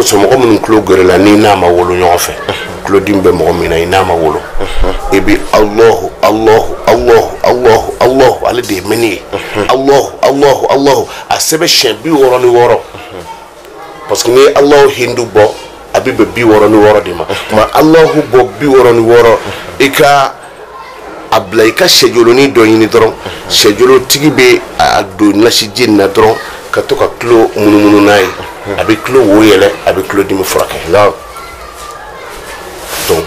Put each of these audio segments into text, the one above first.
kosɔn mɔgɔ minnu tulo gɛrɛla ni n'a ma wolo ɲɔgɔn fɛ, tulodimi bɛ mɔgɔ min na i n'a ma wolo, i bɛ Alahu Alahu Alahu Alahu Alahu, ale de ye mɛnni ye, Alahu Alahu Alahu, a sɛbɛn siɲɛ 66, parce que n'i ye Alahu hindu bɔ a bɛ bɛn 66 de ma. Tuma Alahu bɔ 66, i ka a bila i ka sɛjolonin dɔ ɲini dɔrɔn, sɛjolotigi bɛ a don nasiji in na dɔrɔn ka to ka tulo munumunu n'a ye, a bɛ tulo wo yɛlɛ, a bɛ tulo dimi furakɛ. Donc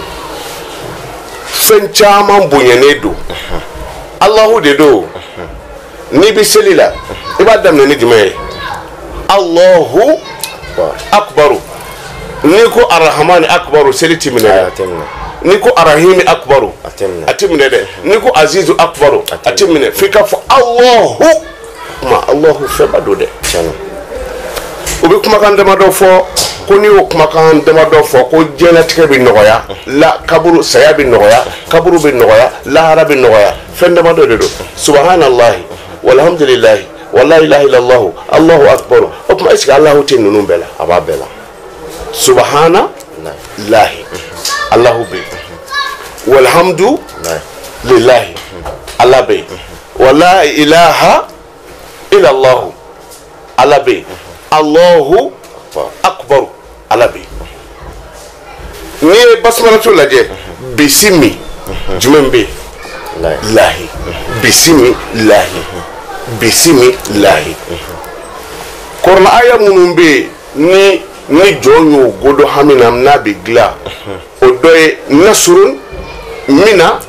fɛn caman bonyanen don, Alahu de don. N'i bɛ seli la, i b'a daminɛ ni jumɛn ye? Alahu akbaru. N'i ko arahamani akbaru, seli ti minɛ dɛ. N'i ko arahimi akbaru, a ti minɛ dɛ. N'i ko azizu akbaru, a ti minɛ. F'i ka fɔ Alahu. Kuma Alahu fɛnba don dɛ. U bɛ kumakan damadɔ fɔ ko n'i y'o kumakan damadɔ fɔ ko diɲɛlatigɛ bɛ nɔgɔya, la kaburu saya bɛ nɔgɔya, kaburu bɛ nɔgɔya, lahara bɛ nɔgɔya. Fɛn damadɔ de don. Subahanallahi walhamdulillahi wala ilaha illallahu Allahu akbar. O tuma est ce que Alahu tɛ ninnu bɛɛ la? A b'a bɛɛ la. Subahana lahi, Alahu bɛ yen. Walhamdu lillahi, Ala bɛ yen. Wala ilaha illallahu, Ala bɛ yen. Allahu akbar, Ala bɛ yen. N'i ye basimalatu lajɛ, bisimi jumɛn bɛ yen? Lahi. Bisimi lahi, bisimi lahi. Kɔrɔla aya minnu bɛ yen ni jɔn y'o godo hami na n'a bɛ dilan, o dɔ ye nasurun mina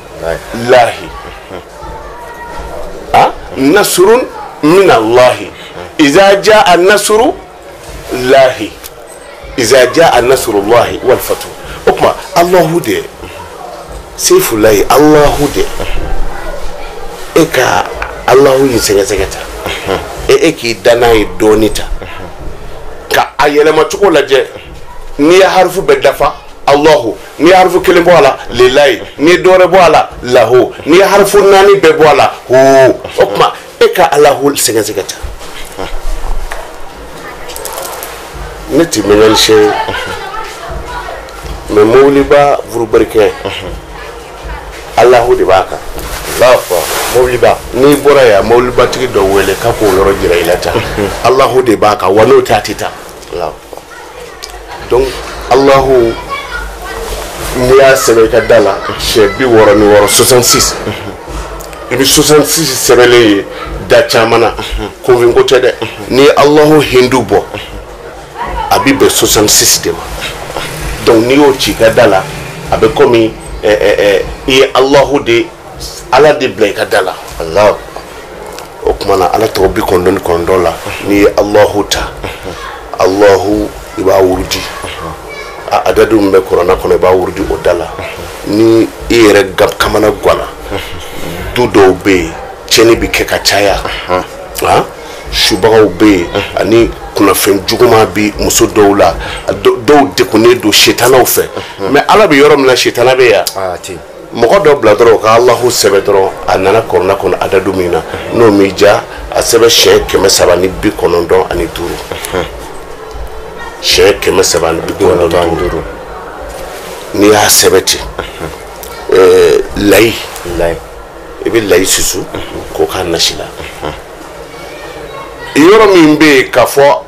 lahi, ah nasurun mina lahi, iza jaa nasuru lahi, iza jaa nasrullahi wal fatu. O tuma Alahu de sefulayi, Alahu de e ka Alahu in sɛgɛsɛgɛ ta, e k'i da n'a ye dɔɔni ta ka a yɛlɛmacogo lajɛ. N'i ye harifu bɛɛ dafa Alahu, n'i ye harifu kelen bɔ a la lilayi, n'i ye dɔwɛrɛ bɔ a la lahu, n'i ye harifu naani bɛɛ bɔ a la hu. O tuma e ka Alahu sɛgɛsɛgɛ ta. Ne ti mécanicien ye, mais mobiliba vurubarikɛ Alahu de b'a kan. Mobiliba n'i bɔra yan mobilibatigi dɔ wele k'a k'o yɔrɔ jira i la tan, Alahu de b'a kan, wa n'o tɛ a tɛ taa. Donc Alahu n'i y'a sɛbɛn i ka da la siɲɛ 66, 66, i bɛ 66 sɛbɛnlen ye da caman na, kunfin ko tɛ dɛ. N'i ye Alahu hindu bɔ, a bɛ bɛn 66 de ma. Donc n'i y'o ci i ka da la, a bɛ komi i ye Alahu de, Ala de bila i ka da la. O tuma na Ala tɔgɔ 99 la, n'i ye Alahu ta, Alahu i b'a wurudi, a adadu min bɛ kuranna kɔnɔ i b'a wurudi o da la. Ni i yɛrɛ kamana ganna, du dɔw bɛ yen tiɲɛni bɛ kɛ ka caya, subagaw bɛ yen, ani kunnafɛn juguman bɛ muso dɔw la, dɔw degunnen don setanaw fɛ. Mais Ala bɛ yɔrɔ min na setana bɛ yan. Mɔgɔ dɔ bila dɔrɔn ka Alahu sɛbɛn dɔrɔn, a nana kɔrɔna kɔnɔ adadu min na, n'o m'i diya, a sɛbɛn siɲɛ 395, siɲɛ 395. N'i y'a sɛbɛn ten, layi, i bɛ layi susu k'o k'a nasi la. Yɔrɔ min bɛ yen k'a fɔ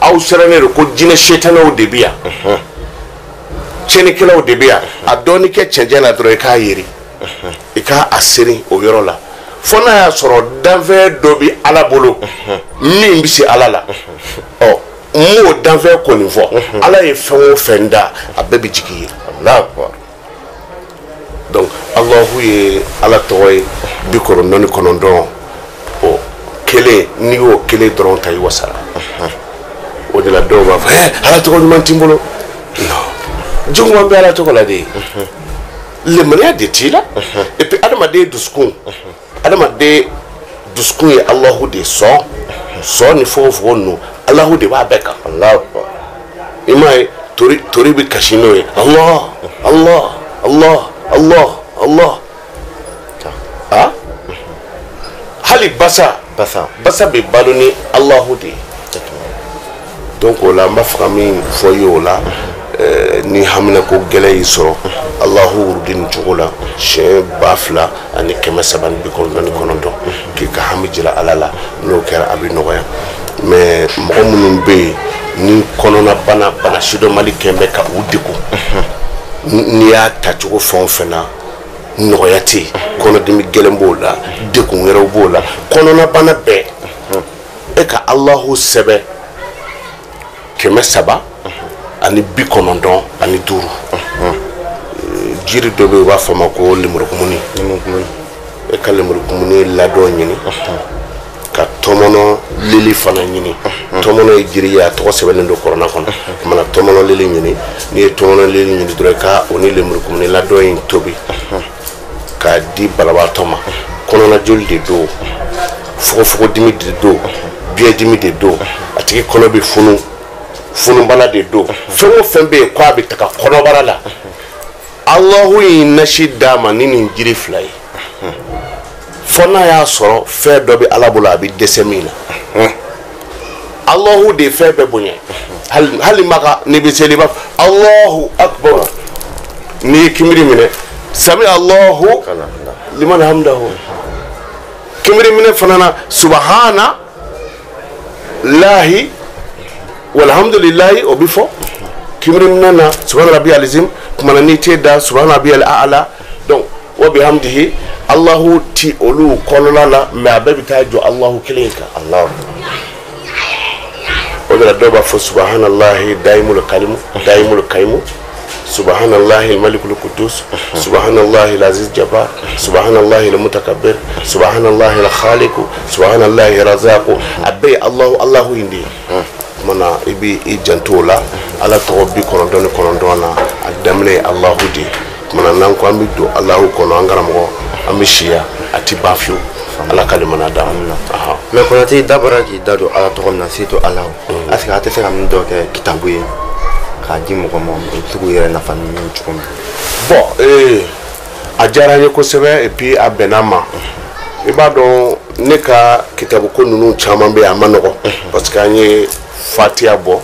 aw sirannen don ko jinɛ setanaw de bɛ yan, tiɲɛnikɛlaw de bɛ yan, a dɔɔni kɛ cɛncɛn na dɔrɔn i k'a yeri, i k'a seri o yɔrɔ la, fo n'a y'a sɔrɔ danfɛn dɔ bɛ Ala bolo min bɛ se Ala la. Ɔ n m'o danfɛn kɔni fɔ, Ala ye fɛn o fɛn da a bɛɛ bɛ jigin yen. Donc Alahu ye Ala tɔgɔ ye 99, o kelen n'i y'o kelen dɔrɔn ta i wasara. O de la dɔw b'a fɔ Ala tɔgɔ ɲuman t'i bolo. Non, juguman bɛ Ala tɔgɔ la de, lemaniya de t'i la. Et puis adamaden dusukun, adamaden dusukun ye Alahu de sɔn, sɔn ni fogofogo ninnu Alahu de b'a bɛɛ kan. I m'a ye tori bɛ kasi n'o ye, Allah Allah Allah Allah Allah. Ah, hali basa basa bɛ balo ni Alahu de ye. Donc o la n b'a fɛ ka min fɔ i ye o la, ni haminako gɛlɛn y'i sɔrɔ, Alahu wurudi nin cogo la siɲɛ 2399 k'i ka hami jira Ala la, n'o kɛra a bɛ nɔgɔya. Mais mɔgɔ minnu bɛ yen ni kɔnɔnabana bana sidɔnbali kɛn bɛ ka u degun, n'i y'a ta cogo fɛn o fɛn na nɔgɔya tɛ yen, kɔnɔdimi gɛlɛn b'o la, degun wɛrɛw b'o la, kɔnɔnabana bɛɛ, e ka Alahu sɛbɛn 395. Jiri dɔ bɛ yen u b'a fɔ a ma ko lemurukumuni, e ka lemurukumuni ladɔn ɲini, ka tɔmɔnɔ lili fana ɲini. Tɔmɔnɔ ye jiri ye, a tɔgɔ sɛbɛnnen don kɔrɔna kɔnɔ. O mana tɔmɔnɔ lili ɲini, n'i ye tɔmɔnɔ lili ɲini dɔrɔn, i ka o ni lemurukumuni ladɔn in tobi k'a di banabaatɔ ma. Kɔnɔna joli de don, fogofogodimi de don, biyɛndimi de don, a tigi kɔnɔ bɛ funu, funubana de don, fɛn o fɛn bɛ yen k'a bɛ taga kɔnɔbara la, Alahu ye nasi d'a ma ni nin jiri fila ye. Fo n'a y'a sɔrɔ fɛn dɔ bɛ Ala bolo a bɛ dɛsɛ min na, Alahu de ye fɛn bɛɛ bonya. Hali Maka n'i bɛ seli i b'a fɔ Alahu akbar, n'i ye kinbiri minɛ sami Alahu liman hamdahu, kinbiri minɛ fana na subahana lahi walhamdulilahi o bɛ fɔ kinbiri minɛ na subahana rabi alizim, kumana n'i t'e da subahana rabi ala. Donc wa bihamdihi Alahu ti olu kɔnɔna la, mais a bɛɛ bɛ taa jɔ Alahu kelen kan. Alahu. O de la dɔw b'a fɔ subahanallahi dayimul kalimu dayimul kayimu, subahanallahi malikul kudus, subahanallahi aziz jabbar, subahanallahi mutakabbir, subahanallahi khaliku, subahanallahi razaku. A bɛɛ ye Alahu Alahu in de ye. Kumana i b'i janto o la. Ala tɔgɔ 99 na, a daminɛ ye Alahu de ye. Kumana n'an ko an bɛ don Alahu kɔnɔ, an karamɔgɔ an bɛ siya a ti ban fiyewu. Ala ka limaniya d'an ma. Mais Konate, i da bɔra k'i da don Ala tɔgɔ min na, surtout Alahu, est ce que a tɛ se ka min dɔ kɛ kitabu ye k'a di mɔgɔ ma, u bɛ se k'u yɛrɛ nafa ni min cogo min? Bon, a diyara n ye kosɛbɛ, et puis a bɛnna n ma. I b'a dɔn ne ka kitabu ko ninnu caman bɛ yen a ma nɔgɔn, parce que an ye Fatiya bɔ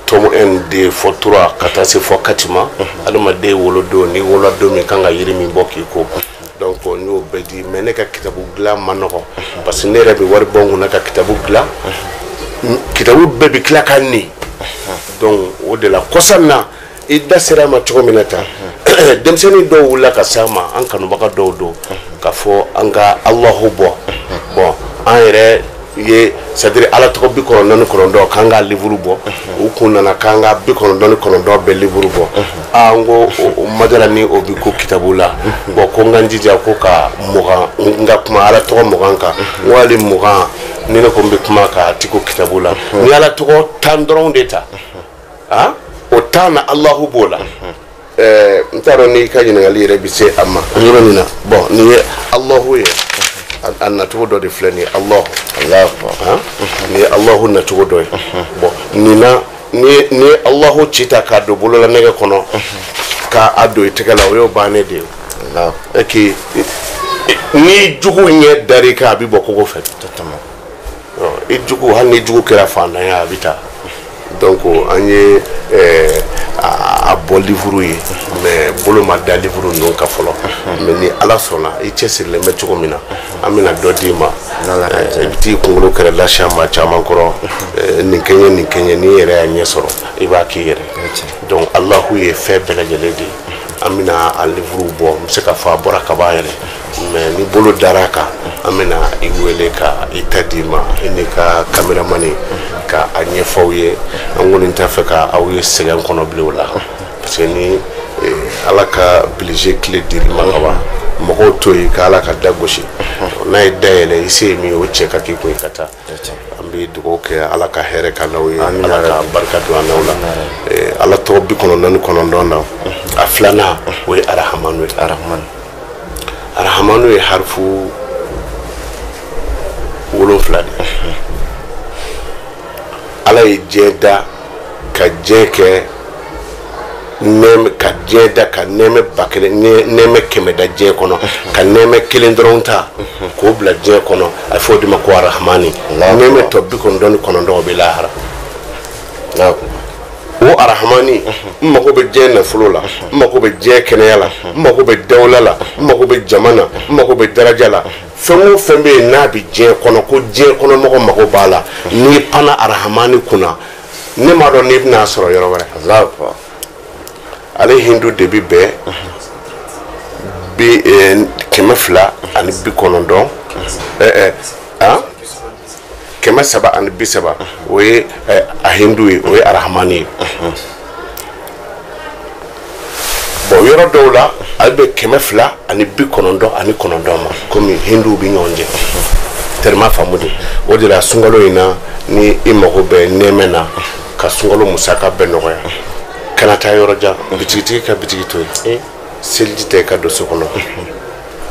tome 1 2 fɔ 3 ka taa se fɔ 4 ma. Adamaden wolodon, n'i wolola don min kan ka yiri min bɔ k'i ko, donc n y'o bɛɛ di. Mais ne ka kitabu dilan ma nɔgɔn, parce que ne yɛrɛ bɛ wari bɔ n kunna ka kitabu dilan, kitabu bɛɛ bɛ tila ka nin. Donc o de la kɔsa in na i da sera a ma cogo min na tan, denmisɛnnin dɔw wulila ka se an ma, an kanubaga dɔw don, k'a fɔ an ka Alahu bɔ. Bon, an yɛrɛ ye c'est à dire Ala tɔgɔ 99 k'an ka livre bɔ, u kun nana k'an ka 99 bɛɛ livre bɔ. Aa, n ko o madala ni o bi ko kitabu la. Bon, ko n ka n jija ko ka 20, n ka kuma Ala tɔgɔ 20 kan. N ko hali 20 ni ne ko n bɛ kuma kan, a ti ko kitabu la. Ni Ala tɔgɔ 10 dɔrɔn de ta, o 10 na Alahu b'o la. N t'a dɔn n'i ka ɲininkali yɛrɛ bɛ se a ma yɔrɔ min na. Bon, nin ye Alahu ye, a nacogo dɔ de filɛ nin ye, Alahu. Nin ye Alahu nacogo dɔ ye. Bon, nin na n'i ye Alahu ci ta k'a don bolola nɛgɛ kɔnɔ k'a don i tɛgɛ la, o y'o bannen de ye. E k'i n'i jugu ɲɛ dar'i kan, a bɛ bɔ kogo fɛ. I jugu, hali ni jugu kɛra faantan ye, a bɛ taa. Donc an ye a bɔ livre ye, mais bolo ma da livre ninnu kan fɔlɔ. Mais ni Ala sɔnna, i cɛsirilen bɛ cogo min na, an bɛna dɔ d'i ma. I bɛ t'i kunkolo kɛrɛ lasi a ma caman kɔrɔ, nin kɛɲɛ nin kɛɲɛ, n'i yɛrɛ y'a ɲɛ sɔrɔ, i b'a k'i yɛrɛ. Donc Alahu ye fɛn bɛɛ lajɛlen de ye. An bɛna a livre bɔ, n bɛ se k'a fɔ a bɔra ka ban yɛrɛ, mais ni bolo dara a kan, an bɛna i wele ka i ta d'i ma, i n'i ka caméraman ka a ɲɛfɔ aw ye. An kɔni t'a fɛ ka aw ye sɛgɛn kɔnɔ bilen o la, parce que ni Ala ka bilisi tile dir'i ma ka ban, mɔgɔw to yen ka Ala ka da gosi, n'a ye da yɛlɛ, i se ye min ye, o cɛ ka k'i kun ye ka taa. An bɛ dugawu kɛ Ala ka hɛrɛ k'an n'aw ye, Ala ka barika don an n'aw la. Ala tɔgɔ 99 na, a filanan o ye Arahamanu ye. Arahamanu ye harifu 7 de ye. Ala ye diɲɛ da ka diɲɛ kɛ nɛɛmɛ, ka diɲɛ da ka nɛɛmɛ ba kelen, nɛɛmɛ 100 da diɲɛ kɔnɔ, ka nɛɛmɛ kelen dɔrɔn ta k'o bila diɲɛ kɔnɔ, a bɛ fɔ o de ma ko Arahamani. Nɛɛmɛ tɔ 99 o bɛ lahara. O arahamani n mago bɛ diɲɛ nafolo la, n mago bɛ diɲɛ kɛnɛya la, n mago bɛ dawula la, n mago bɛ jama na, n mago bɛ daraja la. Fɛn o fɛn bɛ yen n'a bɛ diɲɛ kɔnɔ ko diɲɛ kɔnɔ mɔgɔ mago b'a la, n'i panna arahamani kunna, ne m'a dɔn n'i bɛna sɔrɔ yɔrɔ wɛrɛ. Ale hindu de bi bɛn bi 290, 330, o ye a hindu ye, o ye arahamani ye. Bon, yɔrɔ dɔw la ale bɛ 299 ma, komi hinduw bɛ ɲɔgɔn jɛ. Tɛrɛma faamu de. O de la sunkalo in na, ni i mago bɛ nɛɛmɛ na, ka sunkalo musaka bɛɛ nɔgɔya, kana taa yɔrɔ jan, bitigitigi ka bitigi to yen, seliji tɛ i ka don so kɔnɔ,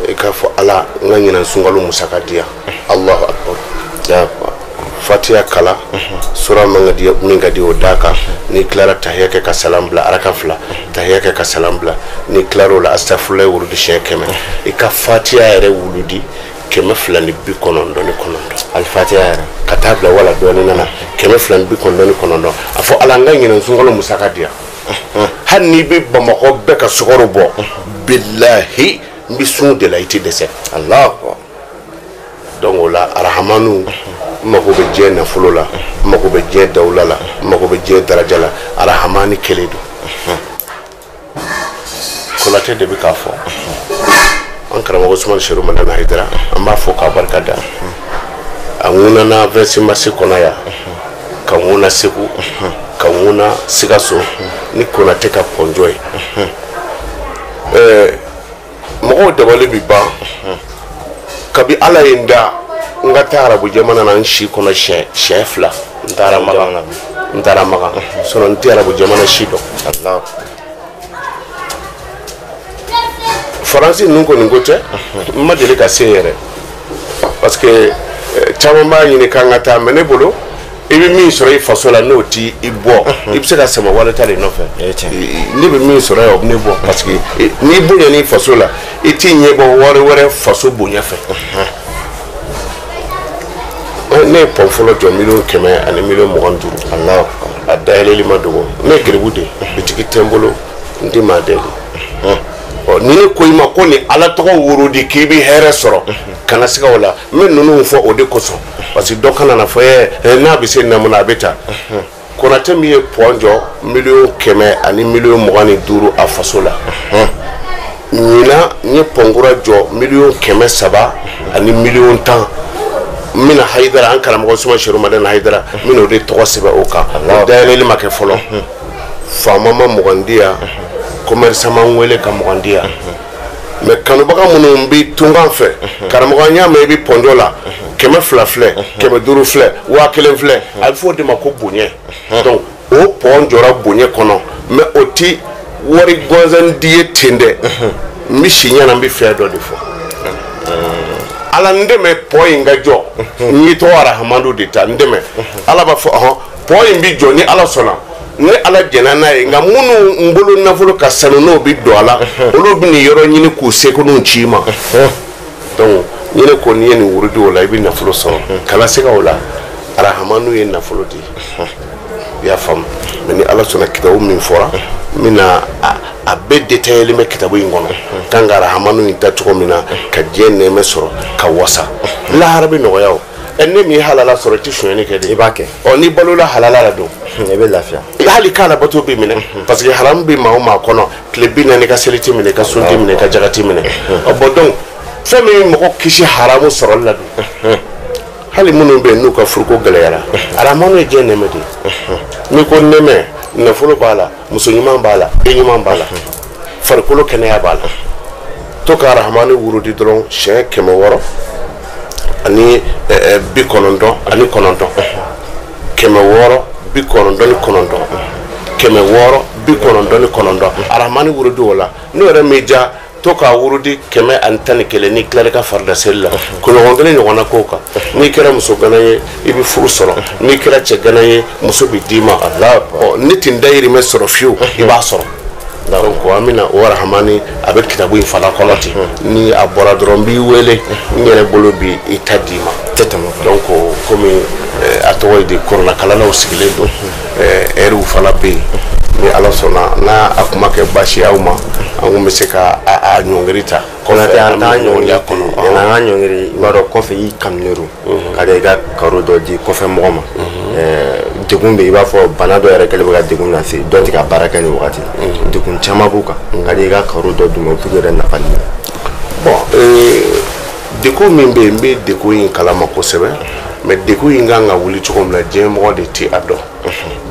i k'a fɔ Ala n ka ɲinan sunkalo musaka di yan. Allahu akbar. Fatiya kala, sura min ka di o d'a kan. N'i tilara tahiya kɛ ka salam bila, araka fila tahiya kɛ ka salam bila. N'i tilara o la, astafurulayi wurudi siɲɛ 100. I ka fatiya yɛrɛ wuludi 299. Alifatiya yɛrɛ ka taa bila wala dɔɔnin nana 299. A fɔ Ala n ka ɲinan sunkalo musaka di yan. Hali n'i bɛ Bamakɔ bɛɛ ka sukaro bɔ, bilahi n bɛ sun de la, i tɛ dɛsɛ. Allahu. Donc o la arahamanu, n mago bɛ diɲɛ nafolo la, n mago bɛ diɲɛ dawula la, n mago bɛ diɲɛ daraja la, arahamani kelen don. Konatɛ de bɛ k'a fɔ. An karamɔgɔ Usumani Seru Madani Hayidara, an b'a fɔ k'a barika da. A ŋunana 26 mars kɔnɔ yan, ka ŋuna Segu, ka ŋuna Sikaso ni Konatɛ ka pɔnjɔ ye. Mɔgɔw dabali bi ban. Kabi Ala ye n da, n ka taa arabu jamana na n si kɔnɔ siɲɛ 2. N taara Makan, n taara Makan. Sinon n tɛ arabu jamana si dɔn. Faransi ninnu kɔni ko tɛ, n ma deli ka se yɛrɛ. Parce que caman b'a ɲini k'an ka taa, mais ne bolo i bɛ min sɔrɔ i faso la n'o t'i bɔ, i bɛ se ka sama walita de nɔfɛ. Ne bɛ min sɔrɔ yan o bɛ ne bɔ, parce que n'i bonya n'i faso la, i t'i ɲɛ bɔ wari wɛrɛ faso bonya fɛ. Ne ye pɔn fɔlɔ jɔ 100 000 000 025. A dayɛlɛli ma dogo. Ne ye geribu de ye, bitigi tɛ n bolo, n tɛ maa deli. Ɔ ni ne ko i ma ko ni Ala tɔgɔ wurudi k'i bɛ hɛrɛ sɔrɔ, kana siga o la. N bɛ ninnu fɔ o de kosɔn, parce que dɔ kana na fɔ n'a bɛ se na mun na a bɛ taa. Konatɛ min ye pɔn jɔ 100 000 025 a faso la, ɲinan n ye pɔnkura jɔ 310 000 000. N bɛna Hayidara, an karamɔgɔ Usumani Seru Madani Hayidara, n bɛna o de tɔgɔ sɛbɛn o kan. O dayɛlɛli ma kɛ fɔlɔ. Faama ma 20 di yan, commerçant ma n wele ka 20 di yan. Mais kanubaga minnu bɛ tunkan fɛ, karamɔgɔ an y'a mɛn i bɛ pɔnjɔ la, 200 filɛ, 500 filɛ, 1000 filɛ, a bɛ fɔ o de ma ko bonya. Donc o pɔn jɔra bonya kɔnɔ, mais o ti wari gansan di ye ten dɛ. N bɛ si ɲɛna, n bɛ fɛn dɔ de fɔ. Ala n dɛmɛ pɔn in ka jɔ, n y'i tɔgɔ arahamadu de ta, n dɛmɛ. Ala b'a fɔ ɔhɔn, pɔn in bɛ jɔ ni Ala sɔnna, ni Ala jɛnna n'a ye. Nka minnu n bolo nafolo ka sanu n'o bɛ don a la, olu bɛ nin yɔrɔ ɲini k'u seko n'u ci i ma. Donc ni ne ko n'i ye nin wurudi o la, i bɛ nafolo sɔrɔ. Kana siga o la, arahamanu ye nafolo di. I y'a faamu? Mais ni Ala sɔnna, kitabu min fɔra, n bɛna a bɛɛ détaillé bɛ kitabu in kɔnɔ. Kan ka arahamanu in ta cogo min na, ka diɲɛ nɛɛmɛ sɔrɔ, ka wasa. Lahara bɛ nɔgɔya o. Ne min ye halala sɔrɔ, i tɛ sonyɛni kɛ de. I b'a kɛ. Ɔ n'i balola halala la don, i bɛ lafiya. Hali k'a labato bɛ minɛ, parce que haramu bɛ maa o maa kɔnɔ, tile 40 ka seli tɛ minɛ, i ka sun tɛ minɛ, i ka jaga tɛ minɛ. Ɔ bon donc fɛn min bɛ mɔgɔ kisi haramu sɔrɔli la dun, hali minnu bɛ yen n'u ka furuko gɛlɛyara, arahamanu ye diɲɛ nɛɛmɛ de ye. N'i ko nɛɛmɛ, nafolo b'a la, muso ɲuman b'a la, den ɲuman b'a la, farikolo kɛnɛya b'a la. To ka arahamani wurudi dɔrɔn siɲɛ 699, 699, 699. Arahamani wurudi o la, n'o yɛrɛ m'i diya, to k'a wurudi 111 n'i tilara i ka farida seli la, kunɲɔgɔn kelen ɲɔgɔnna k'o kan. N'i kɛra muso gana ye, i bɛ furu sɔrɔ. N'i kɛra cɛ gana ye, muso bɛ d'i ma. Ɔ ne tɛ n dayirimɛ sɔrɔ fiyewu, i b'a sɔrɔ. Donc an bɛna o arahamani, a bɛ kitabu in fana kɔnɔ ten. Ni a bɔra dɔrɔn, n b'i wele, n yɛrɛ bolo bi i ta d'i ma. Tɛ tɛmɛ o kan. Donc komi a tɔgɔ ye di, kɔrɔlakalalaw sigilen don. Ɛriw fana bɛ yen ni Ala sɔnna n'a a kuma kɛ baasi aw ma an kun bɛ se ka a ɲɔngiri ta. Konate an t'an ɲɔngiri kɔnɔ yanni an ka ɲɔngiri i b'a dɔn kɔfɛ i kanunen don ka i ka karo dɔ di kɔfɛ mɔgɔ ma degun bɛ i b'a fɔ bana dɔ yɛrɛ kɛlen bɛ ka degun lase dɔ tɛ ka baara kɛ nin wagati degun caman b'u kan ka i ka karo dɔ d'u ma u t'u yɛrɛ nafa ni. Bon degun min bɛ yen n bɛ degun in kalama kosɛbɛ mais degun in kan ka wuli cogo min na diɲɛ mɔgɔ de tɛ a dɔn.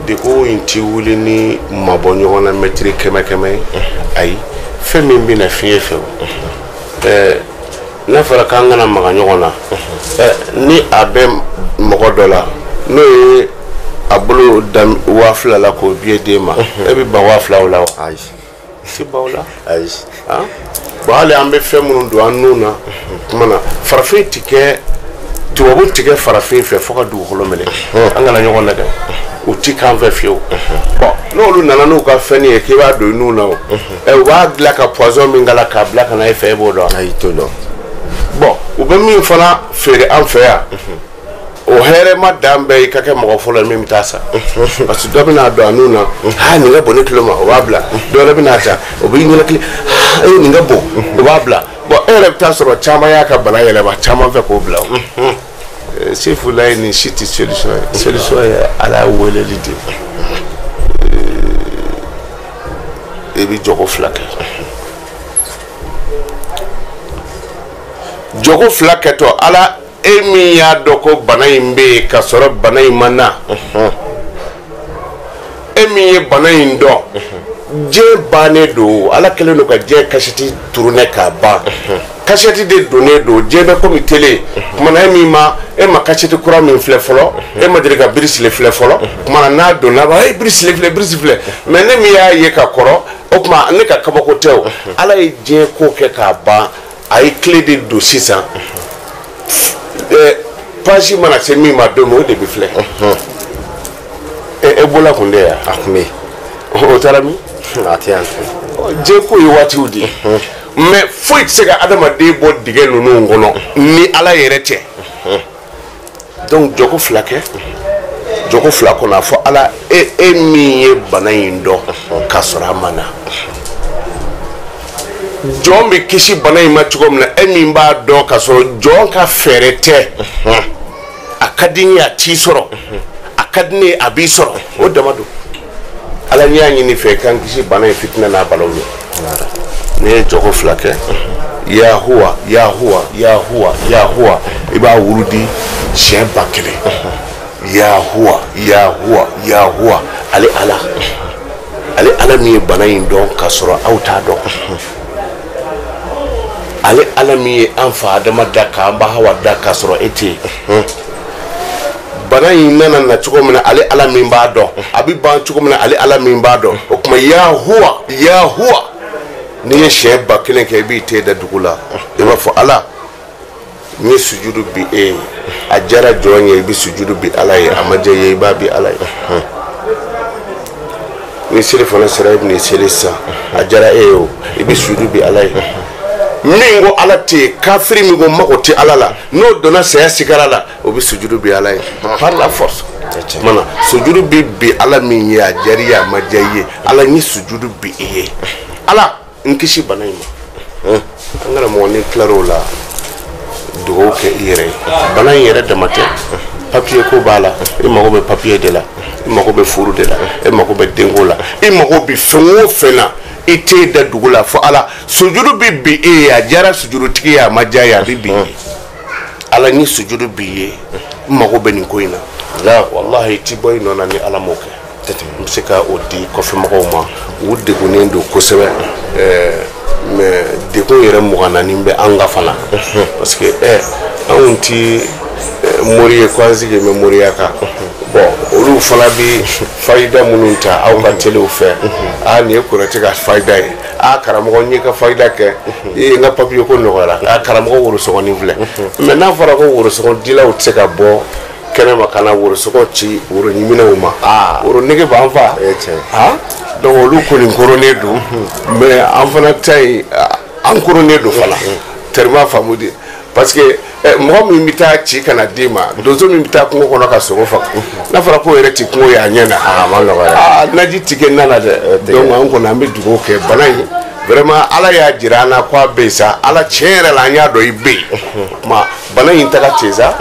Degun in ti wuli ni mabɔ ɲɔgɔn na mɛtiri kɛmɛ kɛmɛ ye ayi fɛn min bɛna fiɲɛ fɛ o n'a fɔra k'an kana maga ɲɔgɔn na ni a bɛ mɔgɔ dɔ la n'o ye a bolo da 2000 la k'o biye d'e ma e bɛ ban 2000 o la wa? Ayi. Si ban o la. Ayi. Bon hali an bɛ fɛn minnu don an nun na tuma na farafin ti kɛ tubabu ti kɛ farafin fɛ fo ka dugukolo minɛ an kana ɲɔgɔn nɛgɛ u ti k'an fɛ fiyewu. Bon n'olu nana n'u ka fɛn ye k'i b'a don i nun na o u b'a dilan ka poison min k'a la k'a bila ka na e fɛ e b'o dɔn. Ayi t'o dɔn. Bon u bɛ min fana feere an fɛ yan o hɛrɛ ma dan bɛɛ i ka kɛ mɔgɔ fɔlɔ ye min bɛ taa sa parce que dɔ bɛna don a nun na aa nin ka bon ne tulo ma o b'a bila dɔ wɛrɛ bɛna ta o b'i ɲɛnakili aa ee nin ka bon o b'a bila bon e yɛrɛ bɛ taa sɔrɔ caman y'a ka bana yɛlɛma caman fɛ k'o bila o. Sefulayi nin si tɛ solution ye solution ye Ala weleli de ye i bɛ jɔko fila kɛ jɔko fila kɛtɔ Ala e min y'a dɔn ko bana in bɛ yen ka sɔrɔ bana in ma na e min ye bana in dɔn diɲɛ bannen don Ala kɛlen don ka diɲɛ kasɛti tourner k'a ban kasɛti de donnen don diɲɛ bɛ komi tele kuma na e min ma e ma kasɛti kura min filɛ fɔlɔ e ma deli ka birisile filɛ fɔlɔ kuma na n'a donna ba e birisile filɛ birisi filɛ mais ne min y'a ye ka kɔrɔ o tuma ne ka kabako tɛ o Ala ye diɲɛ ko kɛ k'a ban a ye clé de don sisan page mana se min ma don min o de bɛ filɛ Ebola kun tɛ yan a kun bɛ yen o taara min a tɛ yan diɲɛ ko ye waatiw de ye mais foyi tɛ se ka adamaden bɔ dingɛ ninnu kɔnɔ ni Ala yɛrɛ tɛ donc jɔko fila kɛ jɔko fila kɔnɔ a fɔ Ala e min ye bana in dɔn k'a sɔrɔ a ma na jɔn bɛ kisi bana in ma cogo min na e min b'a dɔn k'a sɔrɔ jɔn ka fɛɛrɛ tɛ a ka di n ye a t'i sɔrɔ a ka di ne ye a b'i sɔrɔ o dama don Ala n'i y'a ɲini fɛ k'an kisi bana in fitinɛ n'a balaw ye n'i ye jɔko fila kɛ yahuwa yahuwa yahuwa yahuwa i b'a wurudi siɲɛ 1000 yahuwa yahuwa yahuwa ale Ala ale Ala min ye bana in dɔn k'a sɔrɔ aw t'a dɔn ale Ala min ye an fa Adama da k'an ba Hawa da k'a sɔrɔ e tɛ yen bana in nana na cogo min na ale Ala min b'a dɔn a bɛ ban cogo min na ale Ala min b'a dɔn o tuma yahuwa yahuwa n'i ye siɲɛ 1000 kɛ i b'i ten da dugu la i b'a fɔ Ala n ye sujudu bi e ye a diyara jɔn ye i bɛ sujudu bi Ala ye a ma diya i ye i b'a bi Ala ye ni seli fana sera i bɛna seli sisan a diyara e ye o i bɛ sujudu bi Ala ye min ko Ala tɛ yen kafiri min ko mago tɛ Ala la n'o donna saya sigara la o bɛ sujudu bi Ala ye par la force mana sujudu bi bi Ala min ye a diyara i ye a ma diya i ye Ala n ye sujudu bi i ye Ala n kisi bana in ma an karamɔgɔ ni tilar'o la dugawu kɛ i yɛrɛ ye bana in yɛrɛ dama tɛ papier ko b'a la i mago bɛ papier de la i mago bɛ furu de la i mago bɛ denko la i mago bɛ fɛn o fɛn na i t'e da dugu la fo Ala sujudu bɛ bi e ye a diyara sujudutigi ye a ma diya ye a bɛ bi i ye Ala ni sujudu b'i ye n mago bɛ nin ko in na walahi i ti bɔ i nɔ na ni Ala m'o kɛ n bɛ se ka o di kɔfɛmɔgɔw ma u degunnen don kosɛbɛ mais degun yɛrɛ 24 bɛ an ka fana parce que anw ti mori ye ko an sigi bɛ moriya kan bon olu fana bɛ fayida minnu ta aw ka telew fɛ aa nin ye Konate ka fayida ye aa karamɔgɔ n ye ka fayida kɛ ee n ka papiye ko nɔgɔyara aa karamɔgɔ worosɔgɔnin filɛ mais n'a fɔra ko worosɔgɔdilaw tɛ se ka bɔ kɛnɛma ka na worosɔgɔ ci woro ɲiminɛw ma woro nege b'an fa donc olu kɔni koronnen don mais an fana ta yen an koronnen don fana tellement faamu de. Parce que mɔgɔ min bɛ taa ci ka na d'i ma, donso min bɛ taa kungo kɔnɔ ka sogo faga, n'a fɔra k'o yɛrɛ ti kungo ye a ɲɛ na, a ma nɔgɔ dɛ. Aa, naji ti kɛ na la dɛ. Donc an kɔni an bɛ dugawu kɛ bana in, vraiment Ala y'a jira an na k'a bɛ yen sa. Ala, tiɲɛ yɛrɛ la, an y'a dɔn i bɛ yen. O tuma bana in taga ten sa.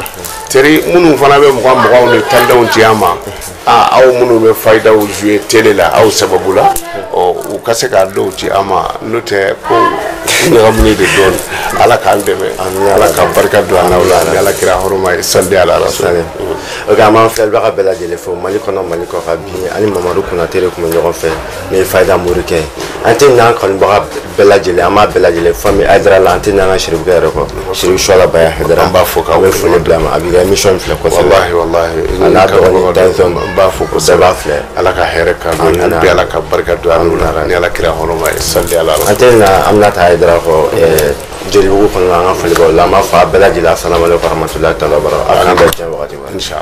Teri minnu fana bɛ mugan muganw ni tandanw ci an ma, aa, aw minnu bɛ fayidaw jouer télé la, aw sababu la, ɔ, u ka se k'a dɔw ci an ma. N'o tɛ, ko ɲagaminen de dɔɔnin. Ala k'an dɛmɛ, Ala ka barika don an n'aw la ni Ala kira hɔrɔma ye. Sali ala rasul. Ok, an b'an filɛlibaga bɛɛ lajɛlen fo, Mali kɔnɔ, Mali kɔ kan. Bi ani Mamadu Konate de tun bɛ ɲɔgɔn fɛ, n'o ye Fayida Morikɛ ye. An tɛ ɲinɛ an kanubaga bɛɛ lajɛlen, an b'a bɛɛ lajɛlen famille Hayidara la. An tɛ ɲinɛ an ka Sirifukɛ yɛrɛ kɔ, Sirifu Suwala Baya Hayidara. An b'a fo k'a An bɛ foli bila a ma, a b'i ka émission filɛ kosɛbɛ. Wallahi, wallahi. A n'a dɔgɔnin Tyson. N b'a fo kosɛbɛ. Bɛɛ b'a filɛ. Ala ka hɛrɛ k'an Amina. bɛɛ, Ala ka barika don an la ni Ala kira hɔrɔma ye. Sali ala An tɛ ɲinɛ Aminata Hayidara kɔ Jolibugu kɔnɔna. An ka foli b'aw la, an b'a fɔ a bɛɛ lajɛlen, asalaamaaleykum warahmatulahi taala wa barakatuh. A k'an bɛn diɲɛ wagati wɛrɛ. Inshallah.